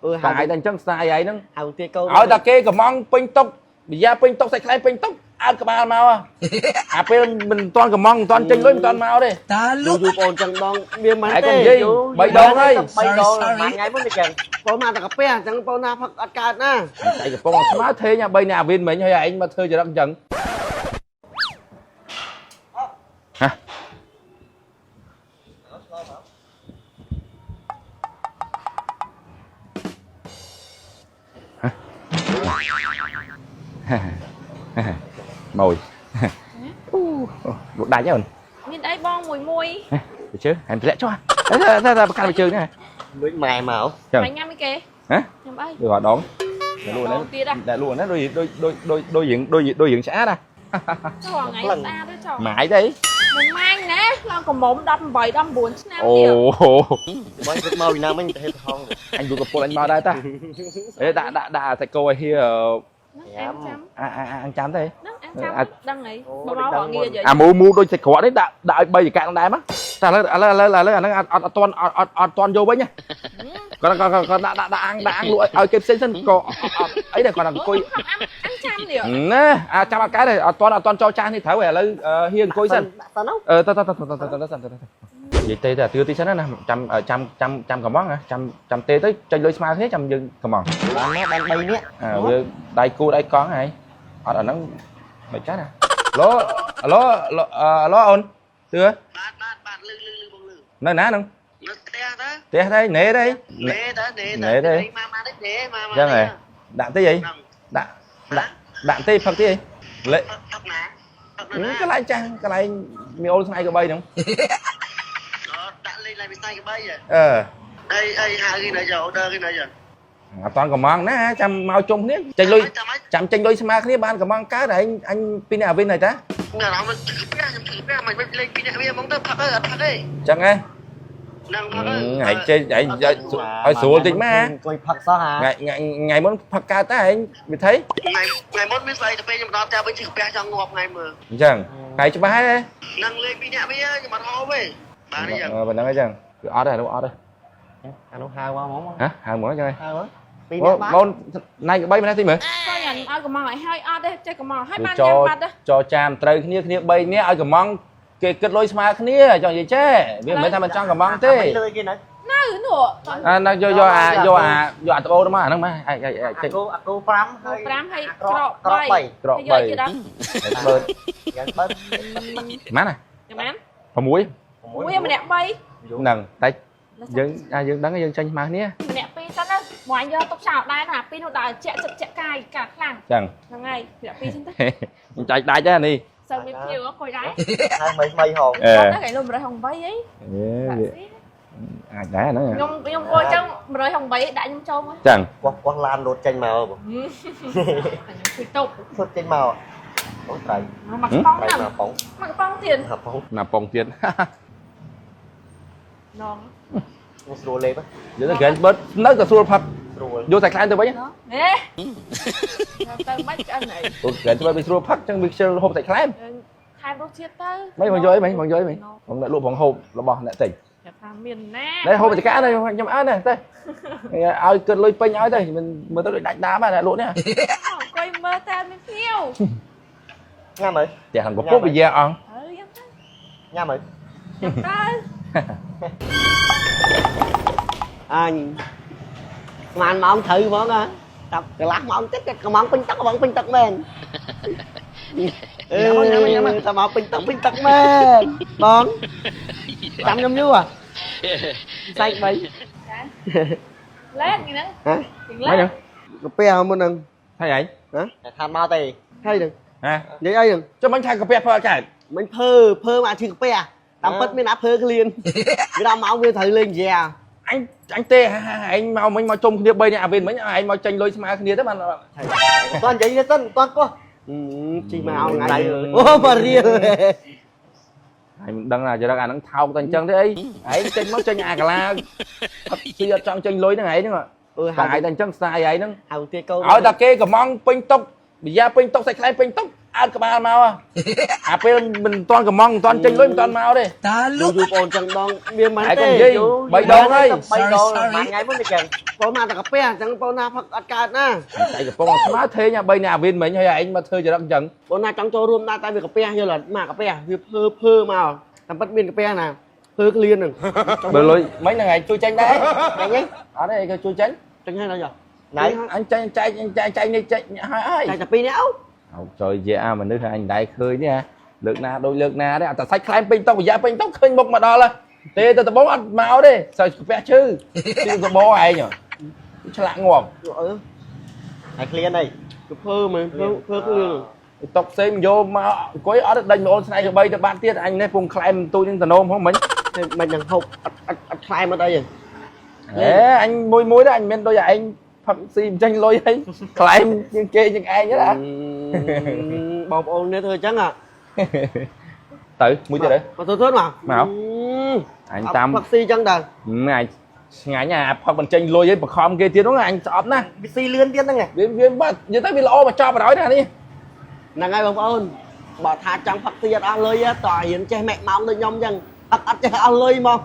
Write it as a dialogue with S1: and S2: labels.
S1: អឺ
S2: តែឯងតែអញ្ចឹងស្ទាយឯងហ្នឹង
S1: ហៅទាកូន
S2: ឲ្យតែគេកំងពេញតុកបយ៉ាពេញតុកសាច់ខ្លែងពេញតុកអើតក្បាលមកអាពេលមិនតាន់កំងមិនតាន់ចេញលុយមិនតាន់មកទេ
S3: តា លុ
S1: យូរយូរបងចឹងដងមានមិន
S2: ឯងកុ
S1: ទេ
S2: ំនិយាយបីដងហើយ
S1: បីដង
S3: Sorry, sorry.
S1: មួយថ្ងៃមុនទេចឹងបងមកតែកាពះចឹងបងណាផឹកអត់កើតណា
S2: ឯងកំពុងស្មើថេងអា3អ្នកអាវិនមិញហើយឯងមកធ្វើចរិតអញ្ចឹងហ៎ម៉ួយអូលក់ដាច់ហើយអូន
S4: មានអីបងមួយមួយ
S2: ទៅជើហែមធ្លាក់ចុះតែតែប្រកាន់ទៅជើងណា
S1: លួចម៉ែមក
S2: ចឹង
S4: មិនញ៉ាំអីគេ
S2: ហ៎
S4: ញ៉ាំអី
S2: ដូចដងតែលក់ហ្នឹង
S4: ដងទៀតហ៎
S2: តែលក់ហ្នឹងដូចដូចដូចដូចដូចរៀងដូចដូចរៀងឆ្អាតណា
S4: ចុះថ្ងៃស្អាតទេចុះ
S2: ម៉ាយទេ
S4: មិនម៉ាញ់ណាឡើងកំមុំ18 19ឆ្នាំ
S2: អូ
S4: ទៀត
S1: បងគិតមកពីណាមិញទៅហេតុហង
S2: អញយកកពុលអញមកដែរតាអេដាក់ដាក់ដាក់សាច់គោឲ្យហៀ
S4: ហ្នឹងអានចាំ
S2: អាអាចាំទេ
S4: ហ្នឹងអានចាំដឹងអីបើមករងងាយ
S2: អាមូមូដូចសាច់ក្រកនេះដាក់ដាក់ឲ្យ3ចកាក់ដែរមកតែឥឡូវឥឡូវឥឡូវឥឡូវអាហ្នឹងអត់អត់ទាន់អត់អត់អត់ទាន់យកវិញគាត់គាត់គាត់ដាក់ដាក់ដាក់អាំងដាក់អាំងលក់ឲ្យគេផ្សេងសិនក៏អត់អីដែរគាត់អង្គុយ
S4: អានចាំនេះ
S2: ណាអាចាំអត់កើតទេអត់ទាន់អត់ទាន់ចូលចាស់នេះត្រូវឥឡូវហៀអង្គុយសិន
S1: ដាក់សិន
S2: អឺតតតតតតតតតនិយាយទេតែទឿទីសិនណាចាំចាំចាំចាំកំងចាំចាំទេទៅចេញលុយស្មើគ្នាចាំយើងកំង
S1: បានណាបាន3នាក់
S2: អើវាដៃគូដៃកង់ហើយអត់អាហ្នឹងមិនចាស់ណាឡូឡូឡូអូនទឿ
S5: បាទបាទបាទលឺលឺលឺបងលឺ
S2: នៅណាហ្នឹង
S5: នៅផ្ទះតា
S2: ផ្ទះទេណេទេ
S5: ណេតាណេ
S2: ណេទេ
S5: មកមកទេណេមកមក
S2: ចឹងហ៎ដាក់តិចអីដាក់ដាក់ដាក់តិចផឹកតិចអីលេ
S5: ផឹកណាផឹកណា
S2: កន្លែងចាស់កន្លែងមីអូនស្នៃកបីហ្នឹង
S5: ដាក់លេងឡើងវិស័យកបី
S2: អឺ
S5: អីអីហៅគេនៅយក order គេនៅយក
S2: អត់តកំងណាចាំមកជុំគ្នាចេញលុយ
S5: ចាំឲ្យ
S2: ចាំចេញលុយស្មើគ្នាបានកំងកើតឯងអញពីអ្នកអាវិនហើយតា
S5: អារម្មណ៍ផ្ទះខ្ញុំធ្វើផ្ទះមិនមិនលេងពីអ្នកវាហ្មងទៅផឹកអើអត់ផឹកទេ
S2: ចឹងហ៎
S5: នឹងផឹកអើ
S2: ឯងចេញឯងឲ្យស្រួលតិចមក
S1: អង្គុយផឹកសោះហា
S2: ថ្ងៃថ្ងៃថ្ងៃមុនផឹកកើតតែឯងវិធី
S5: ថ្ងៃថ្ងៃមុនមានស្អីទៅពេលខ្ញុំដល់ផ្ទះវិញជិះផ្ទះចង់ងាប់ថ្ងៃមើល
S2: អញ្ចឹងថ្ងៃច្បាស់ហ៎
S5: នឹងលេងពីអ្នកវាខ្ញុំអត់ហូបទេបាទនេះយ៉ាង
S2: ប៉ុណ្ណឹងអញ្ចឹងគឺអត់ទេអត់ទេ
S1: អានោះហៅមកហ្មង
S2: ហ៎ហៅមកអញ្ចឹង
S1: ហៅមកពីរនាក់បាន
S2: បងណៃក្បីម្នាក់តិចមើល
S4: ក៏ញ៉ាំឲ្យកំងឲ្យហើយអត់ទេចេះកំងឲ្យបាន
S2: ច
S4: ញ៉ាំបាត់ទេ
S2: ចចាមត្រូវគ្នាគ្នា3នាក់ឲ្យកំងគេគិតលុយស្មើគ្នាចង់និយាយចេះវាមិនមែនថាមិនចង់កំងទេ
S1: លុយគេនៅ
S4: នៅនោះ
S2: អាណាយកយកអាយកអាយកអាត្បូងទៅមកអាហ្នឹងមកអា
S1: អាគោអាគោ5ហើយ
S4: 5ហើយ
S1: ក្រ
S4: ក្រក
S1: កក្រក
S4: 3
S1: 3
S2: ក្រក
S4: យកទៀតដល់
S2: 3បើ
S1: យ៉ាងបើ
S2: ម៉ានណា
S4: ញ៉ាំ
S2: 6
S4: មួយម្នាក់3
S2: ហ្នឹងតែយើងយើងដឹងយើងចាញ់ស្មើគ្នា
S4: ម្នាក់2សិនណាមកអញយកទុកចោលដែរណាពីរនោះដល់ជាក់ចិត្តជាក់កាយកាខ្លាំង
S2: ចឹង
S4: ហ្នឹងហើយម្នាក់2សិនទៅ
S2: ខ្ញុំចាច់ដាច់ដែរនេះ
S4: សូវមានភ្ញៀវអង្គុយដែរ
S1: ហើយមិនមិនហង
S2: អឺ
S4: ហ្នឹងឯងលុ168អី
S2: អាចដែរហ្នឹង
S4: ខ្ញុំខ្ញុំអង្គុយចឹង168ដាក់ខ្ញុំចូលមក
S2: ចឹង
S1: កោះកោះឡានលោតចេញមកបង
S4: ខ្ញុំជួយតុប
S1: លោតចេញមកអូត្រី
S4: មកកំប៉ុង
S1: ត្រី
S4: ហ្នឹង
S1: មកប៉ុង
S4: មកកំប៉ុងទៀត
S1: មកប៉ុង
S2: ណាប៉ុងទៀត
S4: នង
S1: ស្រួលលេប
S2: យើងទៅ Grand Bird នៅតែស្រួលផឹក
S1: ស្រួល
S2: យកតែខ្លែងទៅវិញ
S4: ហេទៅមិនឆ្អិនអី
S2: ព្រោះ Grand Bird វាស្រួលផឹកចឹងវាខ្ជិលហូបតែខ្លែង
S4: ថែមរសជាតិទៅ
S2: មិនបងយកអីមិនបងយកអីមិនបងអ្នកលក់បងហូបរបស់អ្នកទិញ
S4: គេថាមានណា
S2: តែហូបបច្ចការខ្ញុំអើណាទេឲ្យគិតលុយពេញឲ្យទៅមិនមើលទៅដូចដាច់ដើមអ្នកលក់នេះ
S4: អង្គុយមើលតែមានភ្ញៀវ
S1: ញ៉ាំហើយ
S2: ផ្ទះខាងពពុះវិយាអង្គ
S4: អើញ៉ាំទៅ
S1: ញ៉ាំហើយ
S4: ទៅ
S1: អញស្មានម៉ោងត្រូវហ្មងហ៎តាប់កន្លះម៉ោងតិចកំងពេញទឹកកំងពេញទឹកមែនអឺតែមកពេញទឹកពេញទឹកមែនបងចាំខ្ញុំយូរហ៎សាច់បី
S4: លែនហ្នឹង
S1: ហ៎
S2: មិនហ្នឹង
S1: កាពះមុនហ្នឹង
S2: ហើយឯង
S1: ហ៎ថាមកទេហើយហ្នឹង
S2: ហ៎
S1: និយាយអីហ្នឹង
S2: ចុះមិនថាកាពះផឹកអត់កើត
S1: មិញភើភើមកឈឺកាពះតាមពិតមានអាភើឃ្លានវាដល់មកវាត្រូវលេងយ៉ា
S2: អញអញទេឯងមកមិញមកជុំគ្នា3នាក់អាវិនមិញឯងមកចេញលុយស្មើគ្នាទៅបាន
S1: តោះនិយាយទៅសិនតោះកោះជីមកថ្ងៃអូមករៀល
S2: ហើយមិនដឹងថាចរិតអាហ្នឹងថោកតែអញ្ចឹងទេអីឯងចេញមកចេញអាកាឡាផឹកស៊ីអត់ចង់ចេញលុយហ្នឹងឯងហ្នឹង
S1: អឺ
S2: តែឯងតែអញ្ចឹងស្ទាយឯងហ្នឹង
S1: ហៅទាកូន
S2: ឲ្យតែគេកំងពេញតុកបយ៉ាពេញតុកសាច់ខ្លែងពេញតុក អើតក្បាលមកអាពេលមិនតាន់កំងមិនតាន់ចេញលុយមិនតាន់មកទេ
S3: តា
S1: យូ
S3: លុ
S1: រយូរបងចឹងដងវាមិនទេ
S2: ឯងកុំនិយាយបីដងហើយ
S1: បីដង
S3: Sorry,
S1: មួយថ្ងៃមុននេះចឹងបងមកតែកាពះអញ្ចឹងបងណាផឹកអត់កើតណា
S2: តែកំពុងស្មើថេងអាបីអ្នកអាវិនមិញហើយឯងមកធ្វើចរិតអញ្ចឹង
S1: បងណាចង់ចូលរួមដែរតែវាកាពះយល់អត់មកកាពះវាភើភើមកតាមពិតមានកាពះណាភើក្លៀនហ្នឹង
S2: បើលុយមិញហ្នឹងឯងជួយចេញដែរ
S1: ហ្នឹងឯង
S2: អត់ទេគេជួយចេញ
S1: ចឹងហើយដល់
S2: ណៃអញចេញចែកចែកចែកនេះចេញហើយហើយ
S1: តែតែពីរនាក់អូ
S2: អោចុយជាអាមនុស្សអញដែរឃើញនេះហ่าលើកណាដូចលើកណាទេអត់តែសាច់ខ្លែងពេញតុករយៈពេញតុឃើញមុខមកដល់ទេទៅដបងអត់មកទេសាច់កាពះឈឺទីកបោឯងឆ្លាក់ងាប់
S1: អឺ
S6: ហើយឃ្លានអី
S1: គឺភើមែនភើភើក្លៀន
S2: តុកផ្សេងយកមកអង្គុយអត់ដេញមកអូនស្នៃកបីទៅបាត់ទៀតអញនេះពងខ្លែមទូចនឹងតំណមហងមិញ
S1: តែមិននឹងហូបអត់អត់អត់ខ្លែមអត់អីទេ
S2: ហេអញមួយមួយដែរអញមិនដូចឯងផឹកស៊ីមិនចេញលុយអីខ្លែមជាងគេជាងឯងណា
S1: បងប្អូននេះធ្វើអញ្ចឹងហ่ะ
S2: ទៅមួយទៀតទៅ
S1: មកធ្វើធ្វើមក
S2: មកអញតាម
S1: ផឹកស៊ីអញ្ចឹងតើ
S2: អញឆ្ងាញ់អាផឹកមិនចេញលុយអីបខំគេទៀតហ្នឹងអញស្អប់ណាស់
S6: វាស៊ីលឿនទៀតហ្នឹង
S2: វាវាបាត់និយាយទៅវាល្អមកចប់បណ្ដោយណានេះ
S1: ហ្នឹងហើយបងប្អូនបើថាចង់ផឹកស៊ីអត់អស់លុយទេតើរៀនចេះម៉ែម៉ោងដូចខ្ញុំអញ្ចឹងផឹកអត់ចេះអស់លុយមក